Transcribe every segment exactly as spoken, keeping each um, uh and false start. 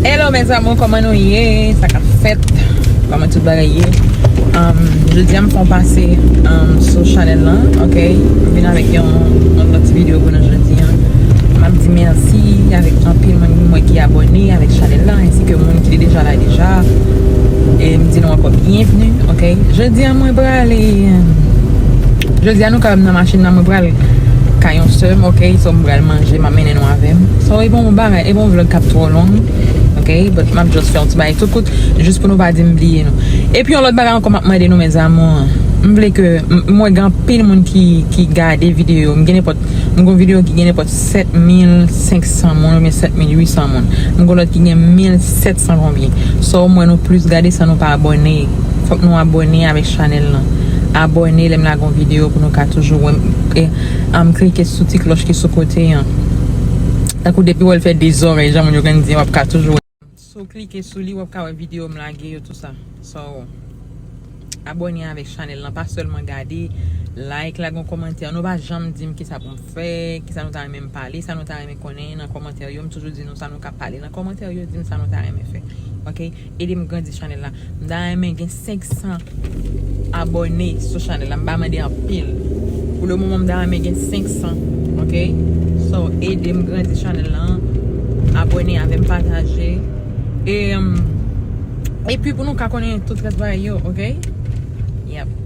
Hello mes amours, kòman nou ye? Sa k ap fèt? Kòman tout bagay ye? Um, jodi a m fè yon pase, um, sou chanèl lan, ok? M vin avèk yon, yon lòt ti videyo pou nou jodi a. M ap di mèsi avèk anpil moun mwen ki abòne avèk chanèl lan, ensi ke moun ki te deja la deja. E m di nou ankò byenvni, ok? Jodi a mwen prale, jodi a nou ka wè m nan machin nan, mwen pral kay yon sè m, ok? So m pral manje, m ap mennen nou avè m. So e pa yon bagay, e pa yon vlòg k ap twò long, ok? But m ap just fè yon ti bagay tout kout, jis pou nou pa di m bliye nou. Epi yon lòt bagay ankò m ap mande nou mes amours, m vle ke m, m wè gen anpil moun ki, ki gade videyo, m gen nenpòt M gen yon videyo ki gen nenpòt sèt mil senk san moun oubyen sèt mil uit san moun. M gen lòt ki gen mil sèt san konbyen. So, m wè nou plis gade san nou pa abòne. Fòk nou abòne avèk chanèl lan. Abòne lè m lage yon videyo pou nou ka toujou wè m. E, um, klike sou ti klòch ki sou kote an. Tankou depi w wè l fè de zòrèy, jan moun yo konn di, w ap ka toujou wè. Si w klike sou li, w ap ka wè videyo m lage yo, tou sa. So, abòne avèk chanèl lan, pa sèlman gade, like, lage yon kòmantè. Nou pa janm di m kisa pou m fè, kisa nou ta renmen m pale, sa nou ta renmen konnen nan kòmantè yo. M toujou di nou sa nou ka pale nan kòmantè yo, di m sa nou ta renmen fè. Ok? Ede m grandi chanèl la. M ta renmen gen senk san abòne sou chanèl la. M pa mande anpil. Pou le moman, m ta renmen gen senk san, ok? So, ede m grandi chanèl lan. Abòne avè m, pataje. E, um, epi pou nou ka konnen tout rès bagay yo, ok? Yep.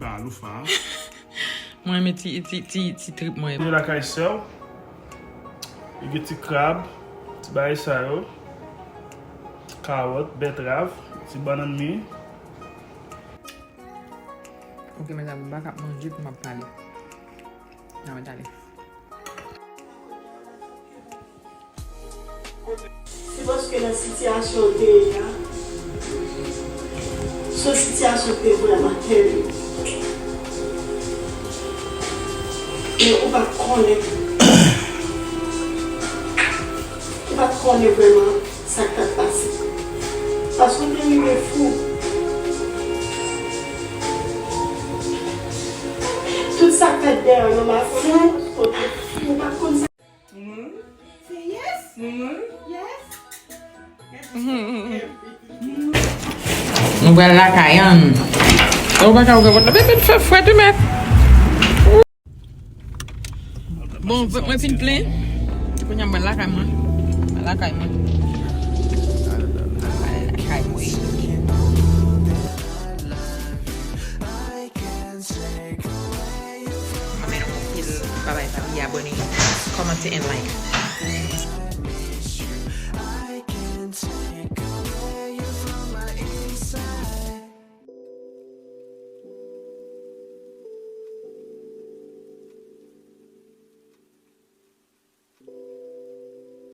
Ba Loufa. Mwen renmen ti, ti, ti, ti trip mwen. Vin lakay sè w. Li gen ti krab, ti bagay sa yo. Kawòt, bètrav, ti bannann mi. Ok, medam, m pa ka ap manje pou m ap pale. Nan mwen tale. Se paske nan sitiyasyon w te ye a, se yon sitiyasyon ki te vrèman tèrib. Men ou pa t konnen, ou pa t konnen vrèman sa k t ap pase. Paske w te rive fou. Tout sa k fèt dèyè yo la, fou, ou te fou, ou pa t konn sa. Nou pral lakay an. Ou pa ka ouvè pòt la. Bebe, fè frèt wi, mèt. Bon, mwen fin plen. Kounye a mwen lakay mwen. Lakay mwen. Lakay mwen. abone, kòmante and like.